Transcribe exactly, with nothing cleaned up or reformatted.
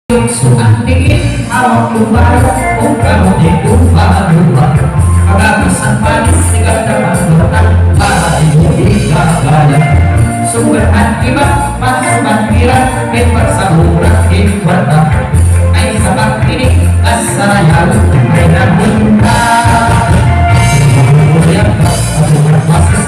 Sukat diin, hawak ko bala, kung kamo di ko maduwa. Pagkabus ang panis, sikat na ang mata, para di mo ikabala. Sugat ang iba, mas matira, may pagsabura, di kwarta. Ay sa pagtinig, kasarayaw, may namunta. Sugat ang pasis,